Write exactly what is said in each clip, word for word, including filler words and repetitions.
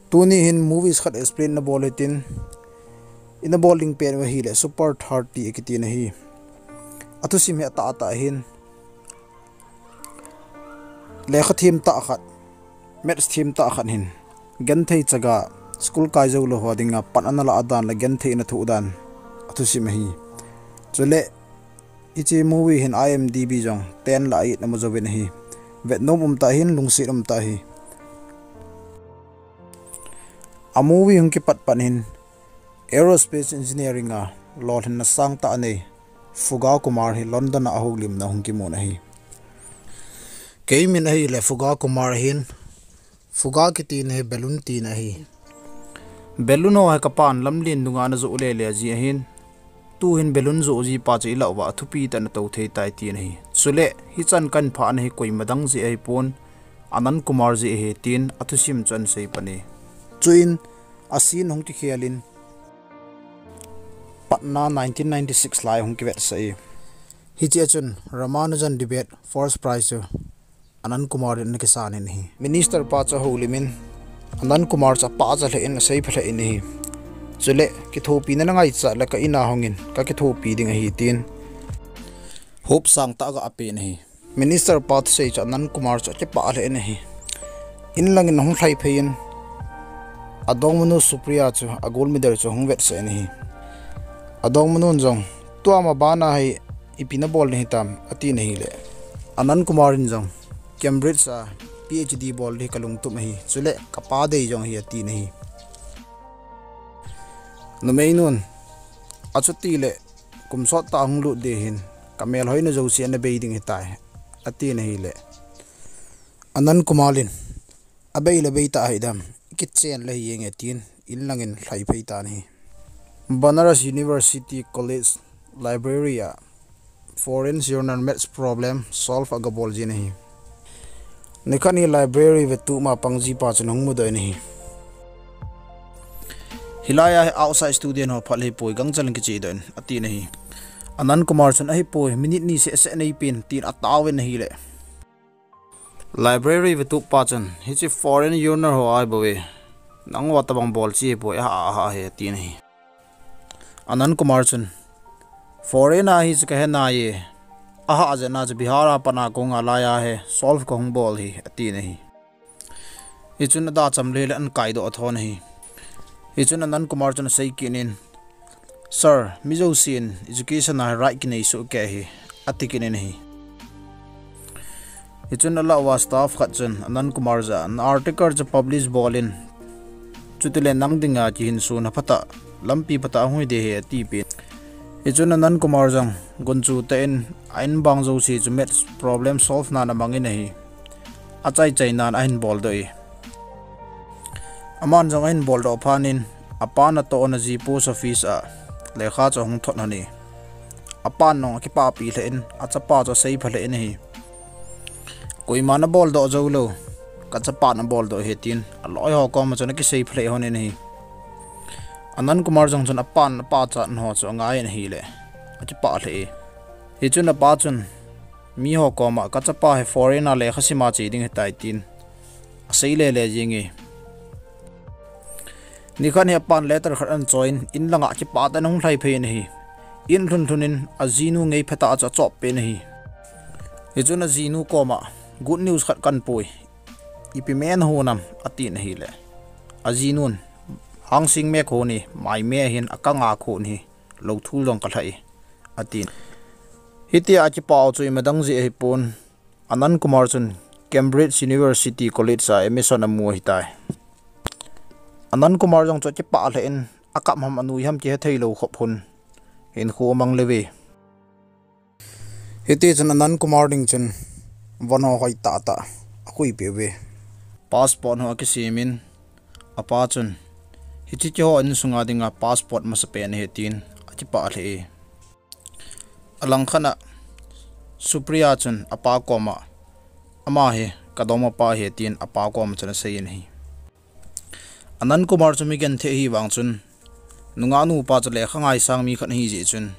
Tuni hin movies khat explain nabol hitin, inabol ding pen u ahile Super Thirty akitin ahi. Athusim hi atah atah hin, lekha themtah khat, maths themtah khat hin, genthei chaga, school kai joulou ho dinga pan ana lah dan le genthei ana thoh dan athusim ahi. Chule hiche movie hin IMDb jong ten lah a eight amu jouvin ahi. Vetnom umtah hin, lungset umtah ahi. A movie hung kipat pat hin, aerospace engineering a lolhinna sangtah anei Fuga Kumar hi London a ahoulimna hung kimun ahi. Kei min ahile Fuga Kumar ahin, Fuga kitina hi balloon tina ahi. Balloon ho hi kapan lamlen dunga ana joh lele ji ahin, tuhin balloon joh ji pa chu ilah uva athupi tah in atou thei tai tin ahi. Chule hichan kahin phah na hi koima dang jeh ahipon, Anand Kumar jeh ahi tin athusim chu ahin sei pan e. Chuin a scene hung kikhel in, Patna nineteen ninety-six lai hung kivetsah e. Hichea chun Ramanujan debate first prize chu Anand Kumar in ana kisan in ahi. Minister pa chu ahoulim in, Anand Kumar chu apa chu alheh in, asei phalheh in ahi. Chule, kithopina nangaichat le ka in a hung in, kakithopi ding ahi tin, hope sangtah aga apen ahi. Minister pa thusei chu Anand Kumar chu akipah lheh in ahi. In langin ahung lhai phei in, adongmanu Supriya chu a gold medal chu ahung vetsah in ahi. Adongmanun jong, tua ma bana hi ipi nabol ding hitam, atin ahile, Anand Kumar in jong, Cambridge a PhD bol ding hi kalungtup ahi, chule kapa dei jong ahi, atin ahi. Numeinun, achutile, kum sottah hung lut ding hin, kamelhoina jouse ana bei ding ahitai, atin ahile, Anand Kumar in, abei le bei tah hidem, kichen le hi jenge tin, in langin lhai phei tan ahi. Banaras University College Library a Foreign Journal Maths Problem Solve aga bol jin ahi. Nikhat hi library vetup ma pang ji pa chun ahung mudoh in ahi. Hilai a hi outside student ho phalhei poi, gangchal in kichedoh in, atin ahi. Anand Kumar chun ahipoi, minute ni seh seh neipen, tin ataovin ahile, library vetup pa chun, hiche foreign journal ho ahibouve, nangho tobang bol cheh ahipoi, aha aha ahi, atin ahi. Anand Kumar chun, foreign a hiche kahe nai e, ahahjeh na chu Bihar a pat a kahung a lai a hi solve kahung bol ahi, atin ahi. Hichun adacham lele ahin kaidoh athon ahi. Hichun Anand Kumar chun asei kit in, Sir, mi jousen education a hi right kinei sohkei ahi, ati kit in ahi. Hichun alah uva staff khat chun Anand Kumar jah a, na article chu publish bol in, chutile nang dinga kihinso na phatah, lampi phatah ahung hi ding ahi, atipeh in. Hichun Anand Kumar jong gunchu tah in a inbang jouse chu maths problem solve nan amang in ahi. Achai chai nan ahin boldoh e. Aman jong ahin boldoh phat in, apa natohna ji post office a lekha chu ahung thot lhon e. Apan jong akipahpi lheh in, achapa chu asei phalheh in ahi. Koiman aboldoh joulou, kachapan aboldoh ahi tin, aloi ho koma chun akisei phalheh lhon in ahi. Anand Kumar jong chun apan apachat ho chu angai in ahile, akipah lheh e. Hichun apa chun, miho koma, kachapa hi foreign a lekha sima che ding ahitai tin, asei lele jenge. Nikhat hi apan letter khat ahin choiyin, in langa kipah tah in ahung lhai phei in ahi. In lhun lhun in ajinu ngei phatah chu achop pen ahi. Hichun ajinu koma, good news khat kahin pui, ipi me nahon ham, atin ahile, ajinun, hangsing me kahon e, mai me ahin, akang a kahon ahi, lou thul jong kalhah e, atin. Hitia akipah u chu imadang jeh ahipon, Anand Kumar chun Cambridge University College a admission amu ahitai. Anand Kumar jong chu akipah lheh in, akap ham anui ham kihethei lou khop hun, hinkho amang leuve. Hitichun Anand Kumar ding chun von ho hoi tahtah akhuipeh uve. Passport ho akisem in, apa chun, hiche keiho insunga dinga passport masapen ahi tin akipah lheh e. Alangkhat a, Supriya chun apa koma, ama hi kadongmapa ahi tin apa koma chun aseiyin ahi. Anand Kumar chu mi genthei ahivang chun, nungah nupa chu lekha ngaisang mi khat ahijeh chun,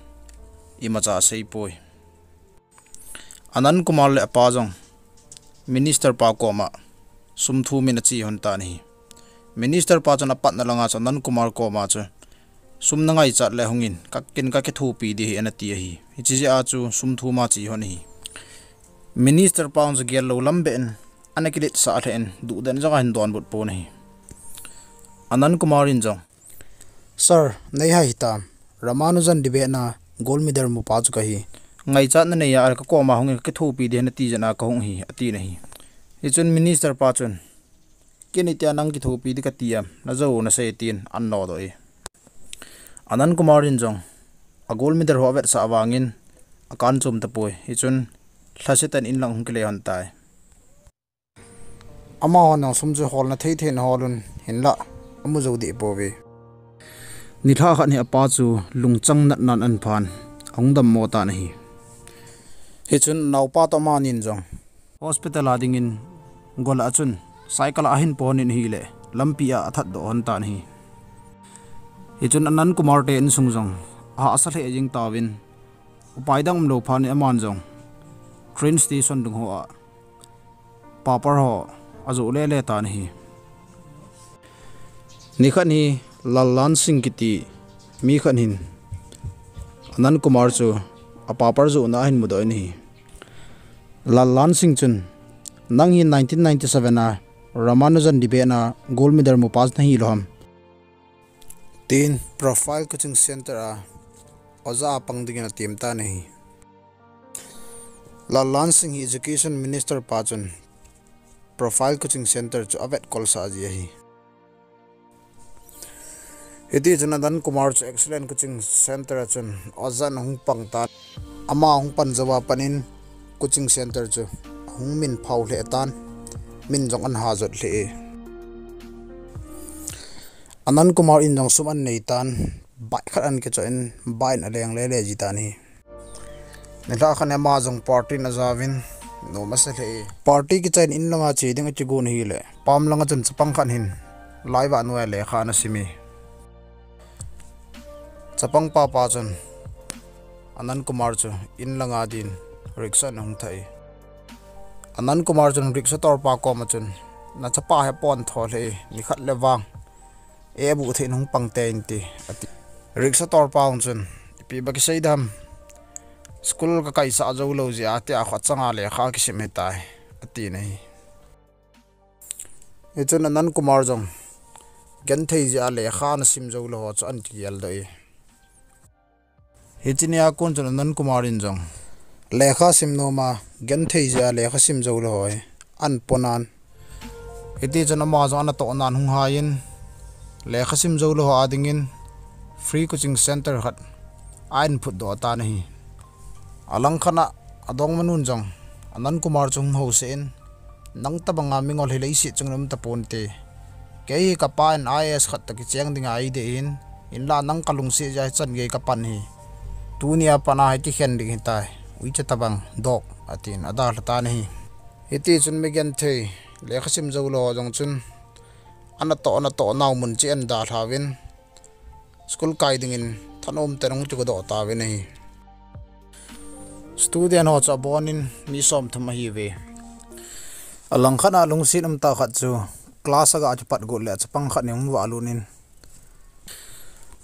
imacha aseipoi. Anand Kumar le apa jong, minister pa koma, sum thumin ache lhon tan ahi. Minister pa chun apatna langa chu Anand Kumar koma chu, sum nangaichat le hungin, kakin kakithopi ding ahi, anati ahi. Hiche jeh a chu sum thum a che hon ahi. Minister pa chu gel lou lam beh in, ana kiletsah lheh in, duhden jong ahin donbut pon ahi. Anand Kumar in jong, Sir, nei hai hitam, Ramanujan debate na gold medal mupa chu kahi. Ngaichatna neiya kakoma hungin kakithopi ding ahi nati jeh a kahung ahi, atin ahi. Hichun Minister pa chun, Ken hitia nang kithopi ding kati am, najou nasei, tin ahin nodoh e. Anand Kumar in jong, a gold medal ho avetsah vangin, akan chom tapoi, hichun, lhaset tah in inlang hung kile lhon tai. Amahon jong sum chu holna thei thei in ahol un, hinlah, amu jou deh pouve. Nilhah khat hi apa chu lungchang natnan ahin phan, ahung dammo tan ahi. Hichun anaopa toh amani in jong, hospital a dingin gol a chun, cycle a ahin pohon in ahile, lampi a athat doh lhon tan ahi. Hichun Anand Kumar te insung jong, ahahsa lheh jeng tauvin, upai dang umlou phat in aman jong, train station dung ho a, papar ho, ajoh lele tan ahi. Nikhat hi Lallan Singh kiti mi khat hin Anand Kumar chu apapar johna ahin mudoh in ahi. Lallan Singh chun, nang hi nineteen ninety-seven a Ramanujan debate na gold medal mupa nahi lou ham, tin Profile Coaching Center a oja a pang dingin atem tan ahi. Lallan Singh hi Education Minister pa chun Profile Coaching Center chu avetkolsah ji ahi. Hiti chun Anand Kumar chu Excellent Coaching Center a chun oja in ahung pang tan. Ama ahung pan jou a pat in coaching center chu ahung min phao lheh tan, min jong ahin hajot lheh e. Anand Kumar in jong sum ahin nei tan, bike khat ahin kichoh in, bike in aleng lele ji tan ahi. Nilhah khat in ama jong party in ajaovin, nom asa lheh e. Party kichai in inlanga che ding akigon ahile, pam langa chun chapang khat hin, laivah noiya lekha ana sim e. Chapang papa chun, Anand Kumar chu inlanga din, rickshaw in ahung thah e. Anand Kumar chun rickshaw tolpa koma chun, nachapa hi apontho lheh e, nikhat le vang, eibuh thei in hung pang tein te, ati. Rickshaw tolpa hon chun, ipi ba kisei dem, school kakaisah joulou jeh a tia kho changa lekha kisim ahitai, atin ahi. Hichun Anand Kumar jong, genthei jeh a lekha ana sim joulou ho chu ahin kigeldoh e. Hiche nia kon chun Anand Kumar in jong, lekha sim noma, genthei jeh a lekha sim joulou ho hi, ahin ponan. Hiti chun ama jong anatohnan hung haiyin, lekha sim joulou ho a dingin, free coaching center khat, ahin phutdoh tan ahi. Alangkhat a, adongmanun jong, Anand Kumar chu hung housah in, nang tabanga mingol hi leiset chunga um taponte. Kei hi kapa in I A S khat toh kicheng dinga eidei in, hinlah nang kalungset jeh a hichan gei kapan ahi. Tunia pat a hi kikhen ding ahitai. Uicha tabang, doh, atin, adalha tan ahi. Hiti chun mi genthei, lekha sim joulou jong chun, anatoh, anatoh nau mun cheh a ahin dalhauvin, school kai dingin thanom tah in ahung kigodoh tauvin ahi. Student ho chu abonin mi somthum ahiuve. Alangkhat a lungset umtah khat chu class aga kipat got le chapang khat in ahung valut in,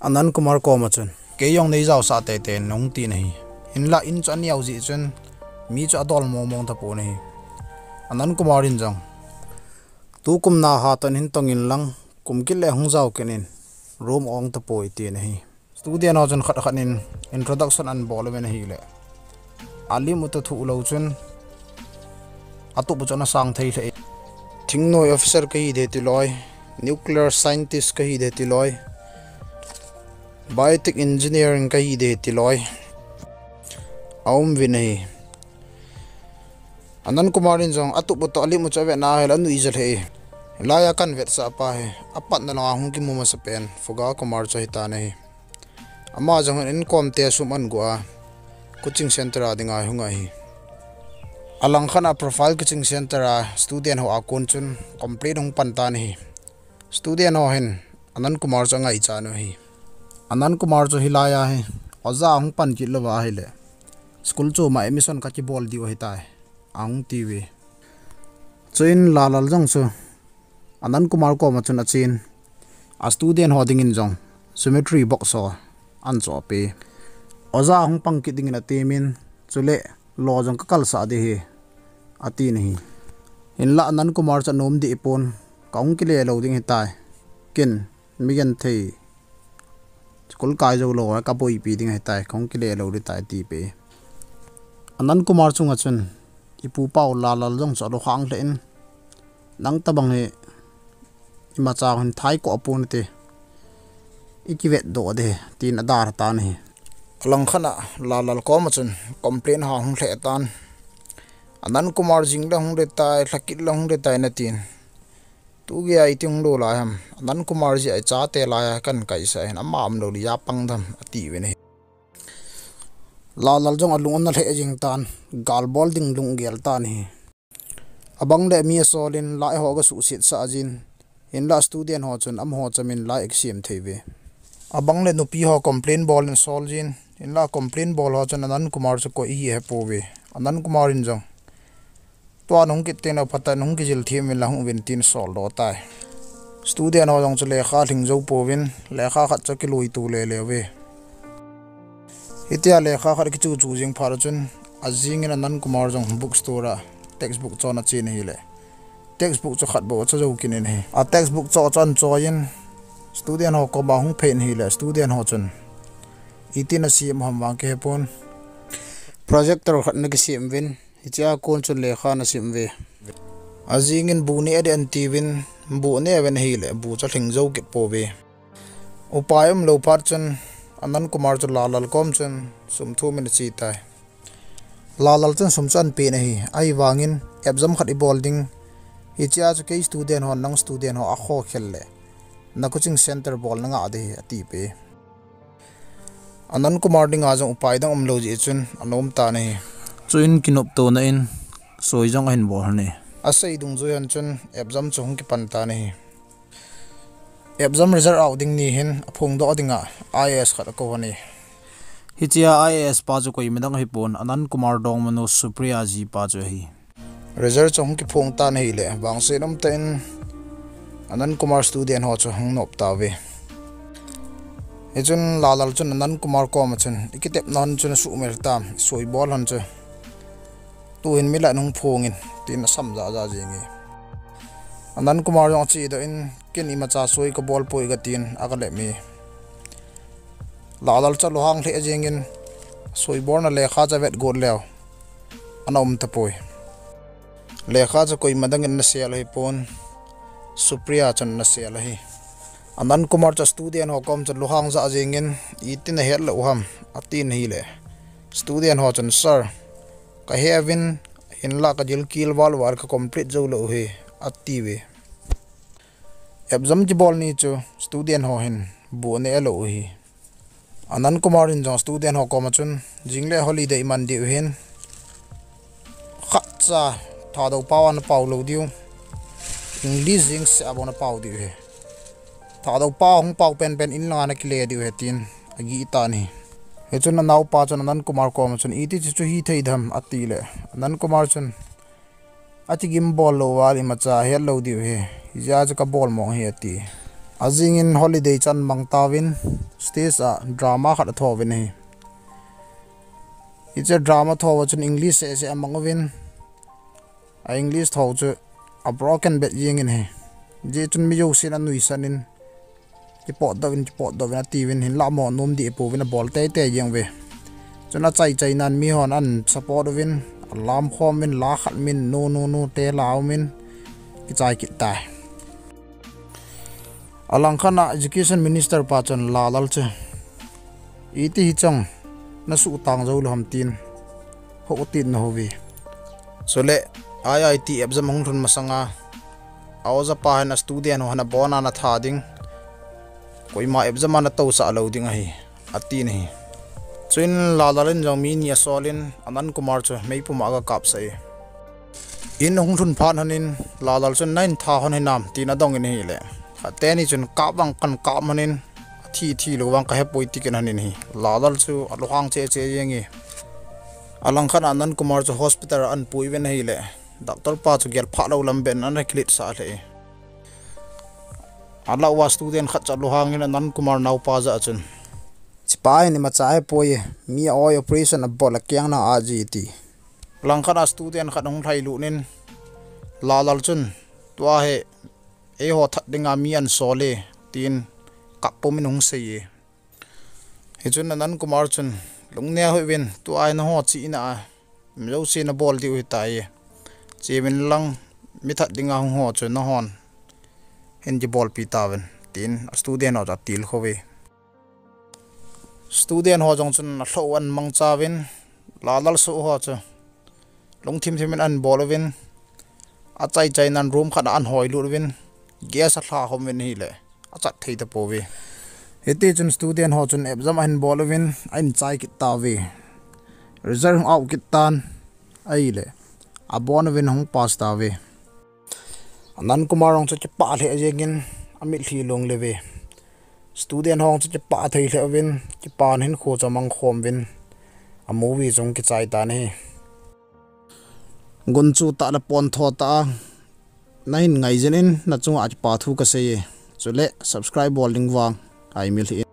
Anand Kumar koma chun, kei jong neijaosah teitei in, ahung tin ahi. Hinlah in chu aneo jeh chun, mi chu adol mongmong tapon ahi. Anand Kumar in jong, tukum na ha toh hin tong inlang, kum kit le hung jao kit in, room ong tapoi, tin ahi. Student ho chun khat khat in introduction ahin bol uvin ahile, alim u toh thuh lou chun, atup u chu ana sang thei lheh e. Thingnoi officer kahi ding ti loi, nuclear scientist kahi ding ti loi, biotech engineering kahi ding ti loi, aum uvin ahi. Anand Kumar in jong atup u toh alim u chu avet na ahile anuija lheh e. Hilai a kahin vetsah pa hi, apatna langa hung kimu masapen Phuga Kumar chu ahitan ahi. Ama jong hin inkom te sum ahin go a, coaching center a dinga ahung ahi. Alangkhat a Profile Coaching Center a student ho a kon chun complaint ahung pan tan ahi. Student ho hin Anand Kumar chu angaichat u ahi. Anand Kumar chu hilai a hi, oja ahung pan kit louva ahile, school chom a admission kakibol diu ahitai, ahung tiuve. Chuin Lallan jong chu Anand Kumar koma chun achen, a student ho dingin jong geometry box ho ahin chohpeh. Oja hung pang kit dingin atemin, chule lo jong kakalsah ding ahi, atin ahi. Hinlah Anand Kumar chu anom deh pon, kahung kile lou ding ahitai. Ken mi genthei, school kai jou lou a kaboipi ding ahitai, kahung kile lou ding ahitai, atipeh. Anand Kumar chunga chun ipu pau Lalal jong chu alunghang lheh in, nang tabang hi imacha hin thei ko apu nate, ikivetdoh ding ahi, tin adalha tan ahi. Alangkhat a Lalal koma chun complaint ahung lheh tan. Anand Kumar jing le hung ding ahitai, lhakit le hung ding ahitai natin. Tugei a iti hung lou lai ham. Anand Kumar jeh a ichate laiya kahin kaisah hin ama umlou le apang dem, atiuvin ahi. Lalal jong alung ana lheh jeng tan, gal bol ding lunggel tan ahi. Abang le mi asolin lai ho agasuhsetsah jin. Hinlah student ho chun amaho chamin lai akisem thei uve. Abang le nupi ho complaint bol in asol jin. Hinlah complaint bol ho chun Anand Kumar chu koi ahi ahepouve. Anand Kumar in jong, tua nahung kit teng le phatah in hung kijil them uvin lang hung uvin tin asoldoh tai. Student ho jong chu lekha alhing jou pouvin, lekha khat chu akiluitu lele uve. Hitia lekha khat akichuchu jing phat chun, ajingin Anand Kumar jong bookstore a textbook chon achen ahile, textbook chu khat bou acho jou kit in ahi. A textbook cho chon achoiyin student ho koma ahung phei in ahile, student ho chun itin asem u ham vang kihepon, projector khat ana kisem uvin, hichea kon chun lekha ana sim uve. Ajingin bu neh ding ahi atiuvin, bu aneh uvin ahile, bu chu alhing jou kit pouve. Upai umlou phat chun Anand Kumar chu Lalal kom chun sum thumin ache tai. Lalal chun sum chu ahin pen ahi, ahivangin exam khat ibol ding. Hichea chu kei student hon nang student ho akhokhel le, na coaching center bol nangah ding ahi, atipeh. Anand Kumar dinga jong upai dang umlou jeh chun anom tan ahi. Chuin kinoptona in soi jong ahin bol lhon e. Asei dungjui hon chun exam chu hung kipan tan ahi. Exam result out ding ni hin aphongdoh dinga I A S khat akou lhon e. Hichea I A S pa chu koima dang ahipon, Anand Kumar dongmanu Supriya jipa chu ahi. Result chu hung kiphong tan ahile, vangset umtah in Anand Kumar student ho chu ahung nop tauve. Hichun Lalal chun Anand Kumar koma chun, ikitepna hon chun asuhmil tam, isoi bol hon chu tuhin milah in hung phongin, tin asam jahjah jenge. Anand Kumar jong achedoh in, ken imacha soi kabol poi katin, agalep e. Lalal chu alunghang lheh jengin, soi bolna lekha chu avet got leu ana um tapoi. Lekha chu koima dangin ana sel ahipon, Supriya chun ana sel ahi. Anand Kumar chu student ho kom chun lunghang jah jengin, itin nahet lou u ham, atin ahile, student ho chun, Sir, kahe uvin, hinlah kajil kel valval, kacomplete jou lou u ahi, atiuve. Exam kibol ni chu student ho hin bu aneh lou u ahi. Anand Kumar in jong student ho koma chun, jingle holiday iman diu ahin, khatcha Thadou pao ana pao lou diu, English jeng seh a bou ana pao diu ahi. Thadou pao hung pao penpen in langa nakile diu ahi, tin agih tan ahi. Hichun anaopa chun Anand Kumar koma chun, iti chu chu hithei dem, atile, Anand Kumar chun, athi gimbol lou val imacha hetlou diu ahi, hijeh a chu kabol mong ahi, ati. Ajingin holiday chan mang tauvin, stage a drama khat athouvin ahi. Hiche drama thouva chun English seh seh amang uvin, a English thou chu abroken bet jengin ahi. Hijeh chun mi jousen anuisan in, kipotdoh uvin, kipotdoh uvin atiuvin, hinlah amaho nom deh pouvin abol teitei jeng uve. Chun achaichai nan mihon ana support uvin, alamkhom uvin, la khat min, no, no, no, te la umin, kichai kit tai. Alangkhat a Education Minister pa chun Lalal chu, iti hicheng nasuhtang jou lou ham tin, houtah in ana houve. Chule, I I T exam ahung lhun masanga, a oja pa hin a student ho hin abona ana tha ding, koima exam a ana tousah lou ding ahi, atin ahi. Chuin Lalal in jong mi ni asolin, Anand Kumar chu meipum a agakapsah e. In ahung lhun phat lhonin, Lalal chun, nahin tha lhon hinam, tin adongin ahile, khat teni chun, kap vang kahin kap lhonin, athi thi lou vang kahepoi, tin ahin lhonin ahi. Lalal chu alunghang cheh cheh jenge. Alangkhat a Anand Kumar chu hospital a ana pui uvin ahile, doctor pa chu gelphah lou lam bep in ana kiletsah lheh e. Alah uva student khat chu alu hangin Anand Kumar naopa jah a chun, "Chipa hi imacha ahipoi, mi a-oi operation abol a keng na aji," ati. Langkhat a student khat hung lhailut in, Lalal chun, "Tua hi eiho that dinga mi ahin sol e," tin kap pumin hung sei e. Hichun Anand Kumar chun, "Lungneo hih uvin, tua hi nangho chihna a mi jouse nabol diu ahitai. Cheuvin lang, mi that dinga hung ho chu nanghon hin kibolpi tauvin," tin a student ho chu atilkhou ve. Student ho jong chun alhoh u ahin mangcha uvin, Lalal soh ho chu lungthim thim in ahin bol uvin, achai chai nan room khat a ahin hoilut uvin, gas alha khom uvin ahile, achat thei tapouve. Hiti chun student ho chun exam ahin bol uvin, ahin chai kit tauve. Result hung out kit tan, ahile, abon uvin ahung pass tauve. Anand Kumar jong chu kipah lheh jengin amitlhi along le uve. Student ho jong chu kipah thei lheh uvin, kipana hinkho chu amang khom uvin, a movie chu ahung kichai tan ahi. Gunchu tah le pontho tah a nahin ngai jing in nachunga kipa thu kasei e. Chule subscribe bol ding vang, ahi milhi.